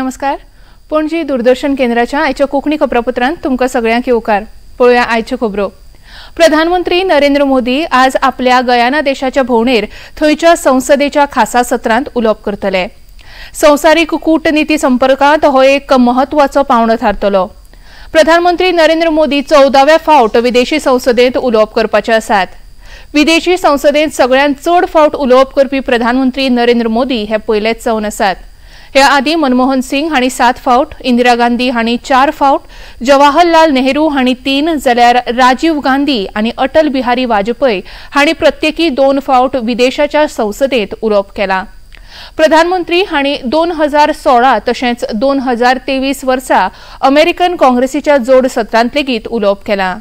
नमस्कार. पणजी दूरदर्शन केंद्राच्या आयच्या कोंकणी खबरापत्रांत तुमकां सगळ्यांक येवकार. पळोवया आयच्यो खबरो. प्रधानमंत्री नरेंद्र मोदी आज आपल्या गयाना देशाच्या भोंवडेर थंयच्या संसदेच्या खासा सत्रांत उलोवप करतले. संवसारीक कूटनीती संपर्कांत हो एक म्हत्वाचो पावंडो थारतलो. प्रधानमंत्री नरेंद्र मोदी 14व्या फावट विदेशी संसदेंत उलोवप करपाचे आसात. विदेशी संसदेंत सगळ्यांत चड फावट उलोवप करपी प्रधानमंत्री नरेंद्र मोदी हे पयलेच जावन आसात. हे आदी मनमोहन सिंग हांणी 7 फावट, इंदिरा गांधी हांणी 4 फावट, जवाहरलाल नेहरू हांणी 3, जाल्यार राजीव गांधी आनी अटल बिहारी वाजपेयी हांणी प्रत्येकी 2 फावट विदेशाच्या संसदेंत उलोवप केलां. प्रधानमंत्री हांणी 2016 तशेंच 2023 वर्सा अमेरिकन काँग्रेसीच्या जोड सत्रांत लेगीत उलोवप केलां.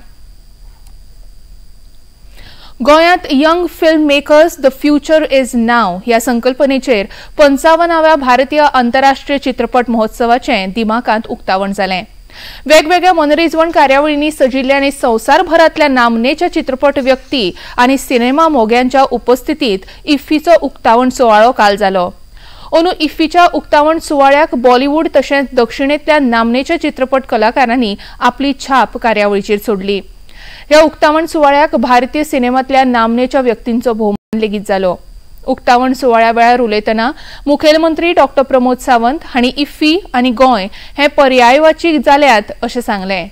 गोंयांत young film makers the future is now ह्या संकल्पनेचेर 55व्या भारतीय आंतरराष्ट्रीय चित्रपट महोत्सवाचें दिमाकांत उक्तावण जालें. वेगवेगळ्या मनरिजवण कार्यावळींनी सजिल्ल्या आनी संवसारभरांतल्या नामनेच्या चित्रपट व्यक्ती आनी सिनेमा मोग्यांच्या उपस्थितीत इफ्फीचो उक्तावण सुवाळो काल जालो. अंदू इफ्फीच्या उक्तावण सुवाळ्याक बॉलिवूड तशेंच दक्षिणेंतल्या नामनेच्या चित्रपट कलाकारांनी आपली छाप कार्यावळीचेर सोडली. ह्या उक्तावण सुवाळ्याक भारतीय सिनेमांतल्या नामनेच्या व्यक्तींचो भोवमान लेगीत जालो. उक्तावण सुवाळ्या वेळार उलयतना मुखेलमंत्री डॉ प्रमोद सावंत हांणी इफ्फी आनी गोंय हे पर्यायवाची जाल्यात अशें सांगलें.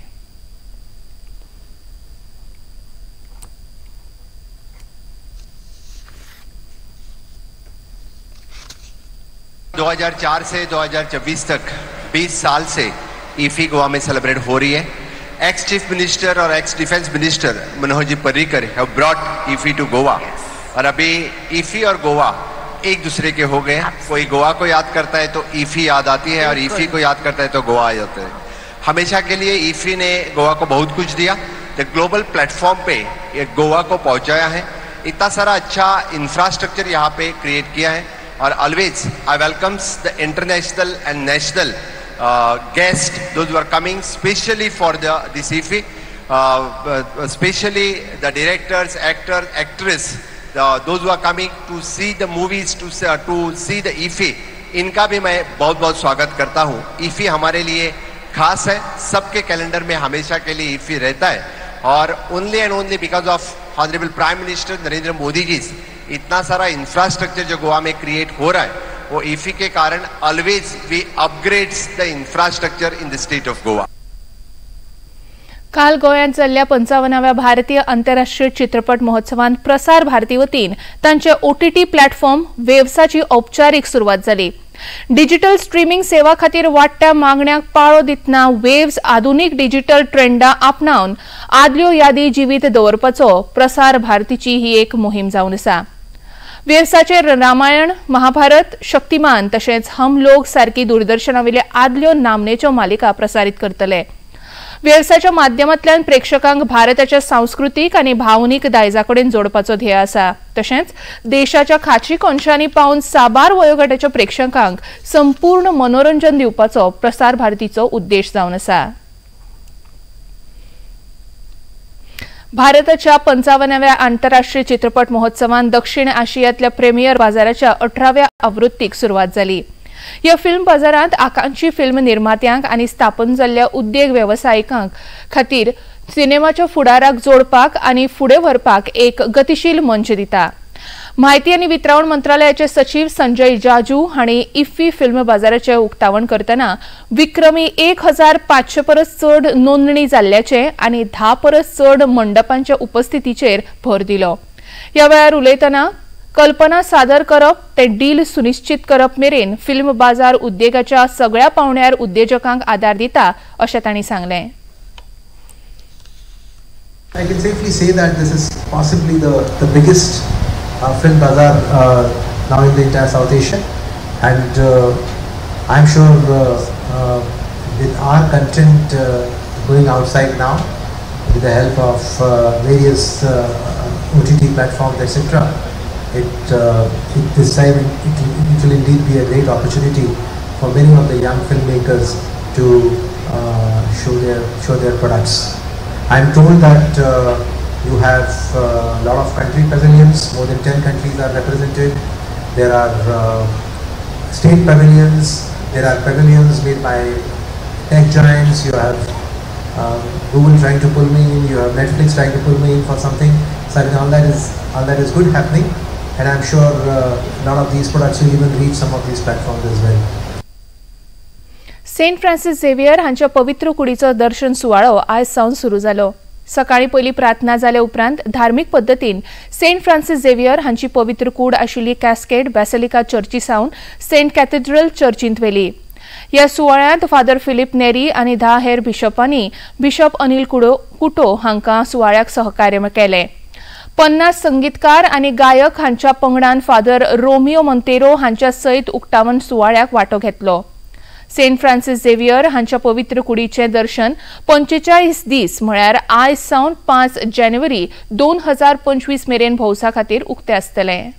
...2004 से 2024 तक 20 साल से इफ्फी गोवा में सेलिब्रेट हो रही है. Ex chief minister Aur ex defence minister Manohar ji Parrikar have brought IFFI to Goa. और अभी इफ्फी और गोवा एक दूसरे के हो गए. कोई गोवा को याद करता है तो इफ्फी याद आती है और इफ्फी को याद करता है तो गोवा आ जाता है. हमेशा के लिए इफ्फी ने गोवा को बहुत कुछ दिया. The global platform पे ये गोवा को पहुंचाया है. इतना सारा अच्छा इंफ्रास्ट्रक्चर यहाँ पे क्रिएट किया है. और always I welcomes the international and national guests, those who are coming specially for this IFFI, especially the directors, actors, actress, those who are coming to see the movies, to see the IFFI, इनका भी मैं बहुत बहुत स्वागत करता हूँ. IFFI हमारे लिए खास है. सबके कैलेंडर में हमेशा के लिए IFFI रहता है. और only and only because of honourable prime minister Narendra Modi ji, इतना सारा इंफ्रास्ट्रक्चर जो गोवा में क्रिएट हो रहा है वो इफ्फी के कारण always we upgrades the infrastructure in the state of Goa. काल गोयांत जाल्ल्या 55व्या भारतीय आंतरराष्ट्रीय चित्रपट महोत्सवांत प्रसार भारती वतीन तांचे ओटीटी प्लॅटफॉर्म वेव्साची औपचारीक सुरवात जाली. डिजिटल स्ट्रीमिंग सेवा खातीर वाडट्या मागण्यांक पाळो दितना वेव्स आधुनीक डिजिटल ट्रेंडां आपणावन आदल्यो यादी जिवीत दवरपाचो प्रसार भारतीची ही एक मोहीम जावन आसा. वेव्साचेर रामायण, महाभारत, शक्तिमान तशेंच हम लोग सारकी दूरदर्शनावेल्या आदल्यो नामनेच्यो मालिका प्रसारीत करतले. वेव्साच्या माध्यमांतल्यान प्रेक्षकांक भारताच्या सांस्कृतीक आनी भावनीक दायजा कडेन जोडपाचो ध्येय आसा. तशेंच देशाच्या खाची कोनशांनी पावन साबार वयोगटाच्या प्रेक्षकांक संपूर्ण मनोरंजन दिवपाचो प्रसार भारतीचो उद्देश जावन आसा. भारताच्या 55व्या आंतरराष्ट्रीय चित्रपट महोत्सवान दक्षिण आशियांतल्या प्रीमियर बाजाराच्या 18व्या आवृत्तीक सुरवात जाली. ह्या फिल्म बाजारांत आकांक्षी फिल्म निर्मात्यांक आनी स्थापन जाल्ल्या उद्देग वेवसायिकांक खातीर सिनेमाच्या फुडाराक जोडपाक आनी फुडें व्हरपाक एक गतिशील मंच दिता. म्हायती आनी वितरावण मंत्रालयाचे सचीव संजय जाजू हांणी इफ्फी फिल्म बाजाराचें उक्तावण करतना विक्रमी 1500 परस चड नोंदणी जाल्ल्याचें आनी 10 परस चड मंडपांच्या उपस्थितीचेर भर दिलो. ह्या वेळार उलयतना कल्पना सादर करप ते डील सुनिश्चित करप मेरेन फिल्म बाजार उद्देगाच्या सगळ्या पावंड्यार उद्देजकांक आदार दिता अशें तांणी सांगलें. I can safely say that this is possibly the biggest film bazaar now in the entire South Asia, and I'm sure with our content going outside now with the help of various OTT platforms, etc., this time it will indeed be a great opportunity for many of the young filmmakers to show their products. I'm told that you have a lot of country pavilions, more than 10 countries are represented. There are state pavilions, There are pavilions made by tech giants. You have Google trying to pull me in, you have Netflix trying to pull me in for something. So I mean, all that is good happening, and I'm sure a lot of these products will even reach some of these platforms as well. Saint Francis Xavier हांच्या पवित्र कुडीचो दर्शन सुवाळो आयज सावन सुरू जालो. सकाळी पयली प्रार्थना जाल्या उपरांत धार्मिक पद्दतीन सेंट फ्रांसिस झेवियर हांची पवित्र कूड आशिल्ली कॅस्केट बॅसिलिका चर्ची सावन सेंट कॅथेड्रल चर्चींत व्हेली. ह्या सुवाळ्यांत फादर फिलीप नेरी आनी 10 हेर बिशपांनी बिशप अनिल कुटो हांकां सुवाळ्याक सहकार्य केलें. 50 संगीतकार आनी गायक हांच्या पंगडान फादर रोमियो मोंतेरो हांच्या सयत उक्तावण सुवाळ्याक वांटो घेतलो. सेंट फ्रांसिस झेवियर हांच्या पवित्र कुडीचें दर्शन 45 दीस म्हळ्यार आयज सावन 5 जानेवारी 2025 मेरेन भौसा खातीर उक्तें आसतलें.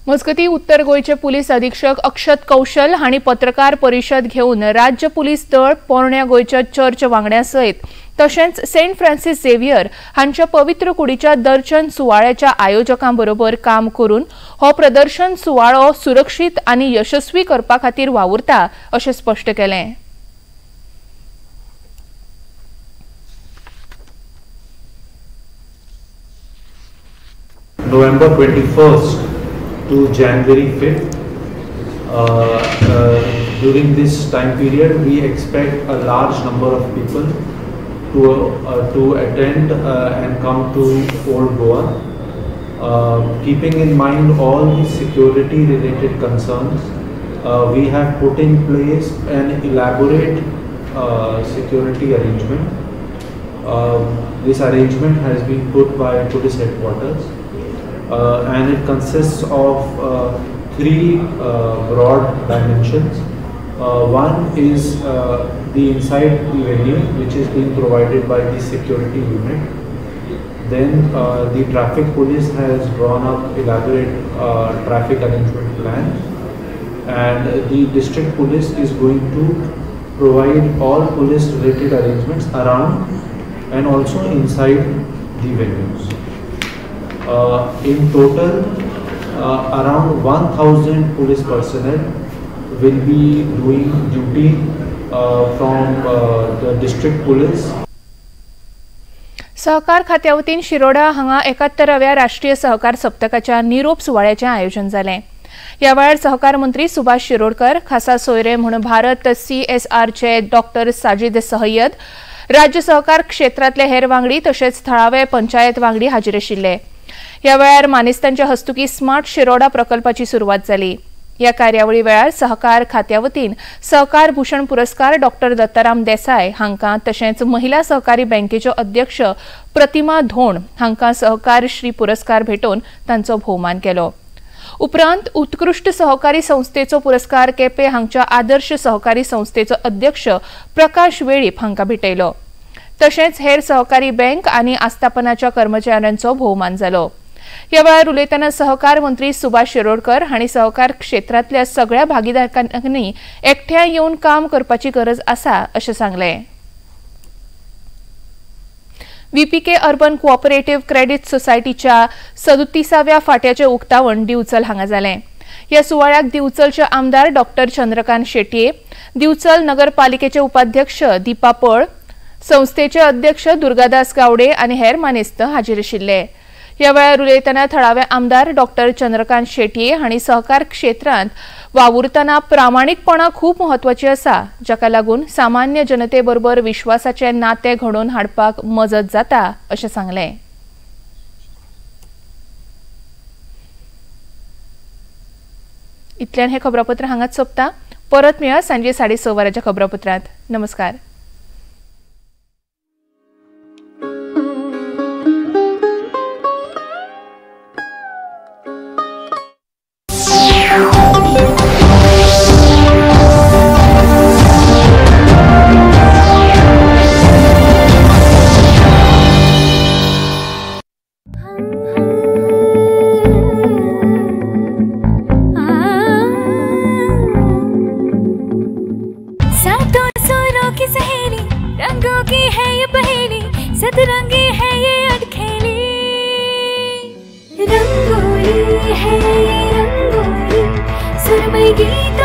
मजगती उत्तर गोंयचे पुलीस अधीक्षक अक्षत कौशल हांणी पत्रकार परिशद घेवन राज्य पुलीस दळ पोरण्या गोंयच्या चर्च वांगड्या सयत तशेंच सेंट फ्रांसिस झेवियर हांच्या पवित्र कुडीच्या दर्शन सुवाळ्याच्या आयोजकां बरोबर काम करून हो प्रदर्शन सुवाळो सुरक्षीत आनी यशस्वी करपा खातीर वावुरता अशें स्पश्ट केलें. November 21st to January 5th. During this time period, we expect a large number of people to attend and come to Old Goa. Keeping in mind all the security related concerns, we have put in place an elaborate security arrangement. This arrangement has been put by police headquarters. And it consists of three broad dimensions. One is the inside the venue, which is being provided by the security unit. Then the traffic police has drawn up elaborate traffic arrangement plan, and the district police is going to provide all police related arrangements around and also inside the venues. In total, around 1,000 police personnel will be doing duty from the district police. सहकार खात्या वतीन शिरोडा हांगा 71व्या राष्ट्रीय सहकार सप्तकाच्या निरोप सुवाळ्याचें आयोजन जालें. ह्या वेळार सहकार मंत्री सुभाष शिरोडकर, खासा सोयरे म्हूण भारत CSRचे डॉक्टर साजिद सहय्यद, राज्य सहकार क्षेत्रांतले हेर वांगडी तशेंच थळावे पंचायत वांगडी हाजीर आशिल्ले. ह्या वेळार मानेस्तांच्या हस्तुकी स्मार्ट शिरोडा प्रकल्पाची सुरवात जाली. ह्या कार्यावळी वेळार सहकार खात्या वतीन सहकार भूषण पुरस्कार डॉक्टर दत्ताराम देसाय हांकां तशेंच महिला सहकारी बँकेच्यो अध्यक्ष प्रतिमा धोण हांकां सहकार श्री पुरस्कार भेटोवन तांचो भोवमान केलो. उपरांत उत्कृश्ट सहकारी संस्थेचो पुरस्कार केपे हांगच्या आदर्श सहकारी संस्थेचो अध्यक्ष प्रकाश वेळीप हांकां भेटयलो. तशेंच हेर सहकारी बँक आनी आस्थापनाच्या कर्मचाऱ्यांचो भोवमान जालो. ह्या वेळार उलयतना सहकार मंत्री सुभाष शिरोडकर हांणी सहकार क्षेत्रांतल्या सगळ्या भागीदारांनी एकठांय येवन काम करपाची गरज आसा अशें सांगलें. VPK urban cooperative credit सोसायटीच्या 37व्या फाट्याचें उक्तावण दिवचल हांगा जालें. ह्या सुवाळ्याक दिवचलचे आमदार डॉक्टर चंद्रकांत शेटये, दिवचल नगरपालिकेचे उपाध्यक्ष दीपा पळ, संस्थेचे अध्यक्ष दुर्गादास गावडे आनी हेर मानेस्त हाजीर आशिल्ले. ह्या वेळार उलयतना थळावे आमदार डॉक्टर चंद्रकांत शेटये हांणी सहकार क्षेत्रांत वावुरतना प्रामाणीकपणा खूब म्हत्वाची आसा, जाका लागून सामान्य जनते बरोबर विश्वासाचें नातें घडोवन हाडपाक मजत जाता अशें सांगलें. इतल्यान हें खबरापत्र हांगाच सोंपता. परत मेळया सांजे 6:30 वरांच्या खबरापत्रांत. नमस्कार. सातों सुरों की सहेली। गीत।